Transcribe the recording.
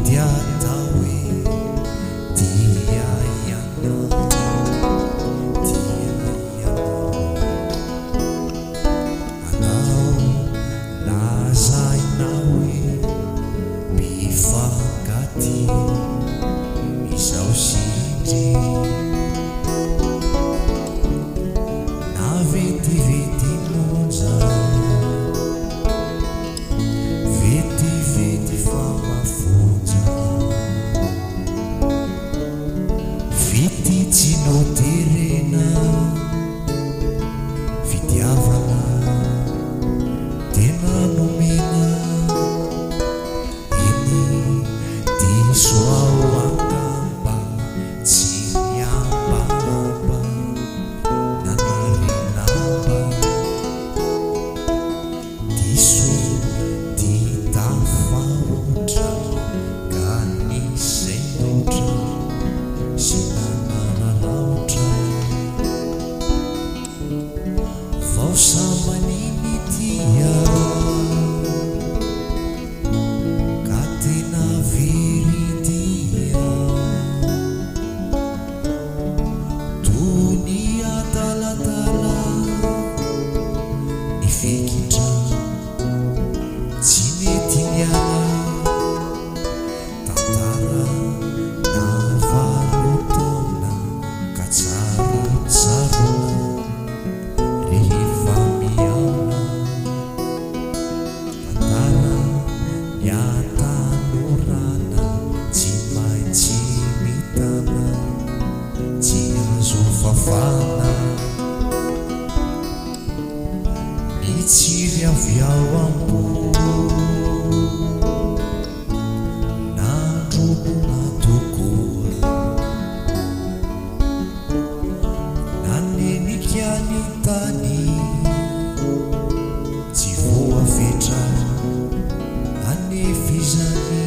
Mety atao hoe tia ianao, tia ianao. Anao lazaina hoe mpifankatia, izaho sy ndry. Na vetivety monja. Vetivety fa mafonja. Fitia tsy noterena, fitiavana tena nomena. Eny, diso aho angamba, tsy niambahamba, nanary lamba. Diso dia tafahoatra ka nisendotra sy nanararaotra. Vao sambany nitia ka tena very dia. Toy ny adaladala ny fikitra tsy nety niala. Tantara nahavalo taona ka tsarotsaroana rehefa mihaona. Tantara ny hatanorana tsy maintsy mitana, tsy azo fafana. Mitsiry avy ao am-po, nandrobona tokoa. Nanenika ny tany tsy voafetra anefa izany.